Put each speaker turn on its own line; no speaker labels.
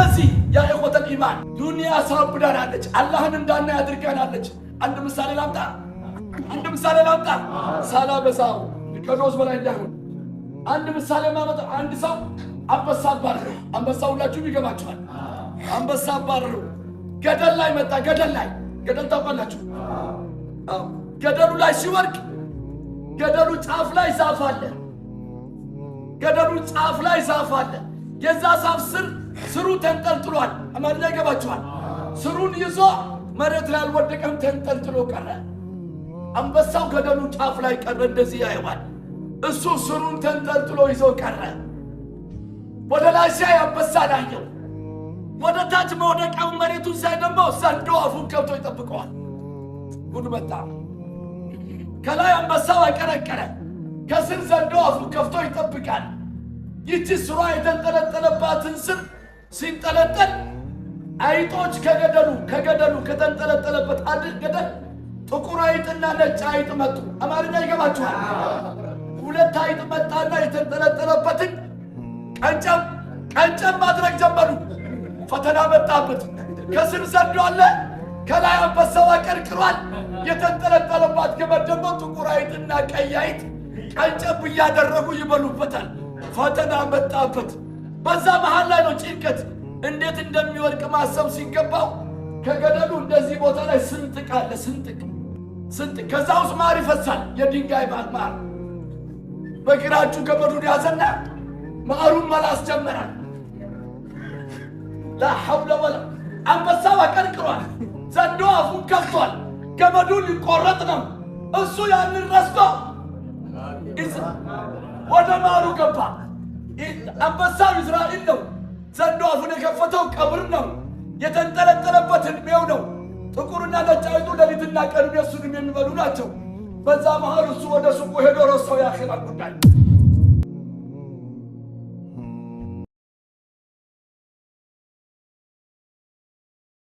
ስለዚህ يا إخوة الإيمان ዱንያ አሳብዳናለች፣ አላህን እንዳናይ አድርጋናለች። አንድ ምሳሌ ላምጣ፣ አንድ ምሳሌ ላምጣ፣ ሳላበዛው ከ dose በላይ እንዳይሆን አንድ ምሳሌ ማመጣ። አንድ ሰው አንበሳ አባረረው። አንበሳ ሁላችሁም ይገባችኋል። አንበሳ አባረረው። ገደል ላይ መጣ። ገደል ላይ፣ ገደል ታውቃላችሁ? አዎ። ገደሉ ላይ ሲወድቅ ገደሉ ጫፍ ላይ ዛፍ አለ። ገደሉ ጫፍ ላይ ዛፍ አለ። የዛ ዛፍ ስር ስሩ ተንጠልጥሏል። አማርኛ ይገባችኋል? ስሩን ይዞ መሬት ላይ አልወደቀም፣ ተንጠልጥሎ ቀረ። አንበሳው ገደሉ ጫፍ ላይ ቀረ፣ እንደዚህ ያየዋል። እሱ ስሩን ተንጠልጥሎ ይዞ ቀረ። ወደ ላይ ሲያይ አንበሳን አየው። ወደ ታች መውደቂያውን መሬቱን ሲያይ ደግሞ ዘንዶ አፉን ከፍቶ ይጠብቀዋል። ጉድ መጣ። ከላይ አንበሳው አቀረቀረ፣ ከስር ዘንዶ አፉን ከፍቶ ይጠብቃል። ይቺ ስሯ የተንጠለጠለባትን ስር ሲንጠለጠል አይጦች ከገደሉ ከተንጠለጠለበት አንድ ገደል ጥቁር አይጥና ነጭ አይጥ መጡ። አማርኛ ይገባችኋል? ሁለት አይጥ መጣና የተንጠለጠለበትን ቀንጨብ ቀንጨብ ማድረግ ጀመሩ። ፈተና መጣበት። ከስር ዘንዶ አለ፣ ከላይ አንበሳው አቀርቅሯል። የተንጠለጠለባት ገመድ ደግሞ ጥቁር አይጥና ቀይ አይጥ ቀንጨብ እያደረጉ ይበሉበታል። ፈተና መጣበት። በዛ መሃል ላይ ነው ጭንቀት። እንዴት እንደሚወድቅ ማሰብ ሲገባው ከገደሉ እንደዚህ ቦታ ላይ ስንጥቅ አለ። ስንጥቅ ስንጥቅ፣ ከዛ ውስጥ ማር ይፈሳል። የድንጋይ ማር። በግራ እጁ ገመዱን ያዘና ማሩን መላስ ጀመረ። لا حول ولا አንበሳው አቀርቅሯል። ዘንዶ አፉን ከፍቷል። ገመዱን ሊቆረጥ ነው። እሱ ያንን ረስቶ ወደ ማሩ ገባ። አንበሳው ኢዝራኤል ነው። ዘንዶ አፉን የከፈተው ቀብር ነው። የተንጠለጠለበት ዕድሜው ነው። ጥቁርና ነጭ አይጡ ሌሊትና ቀኑን የእሱን የሚበሉ ናቸው። በዛ መሃል እሱ ወደ ሱቁ ሄዶ ረሳው የአኼራን ጉዳይ።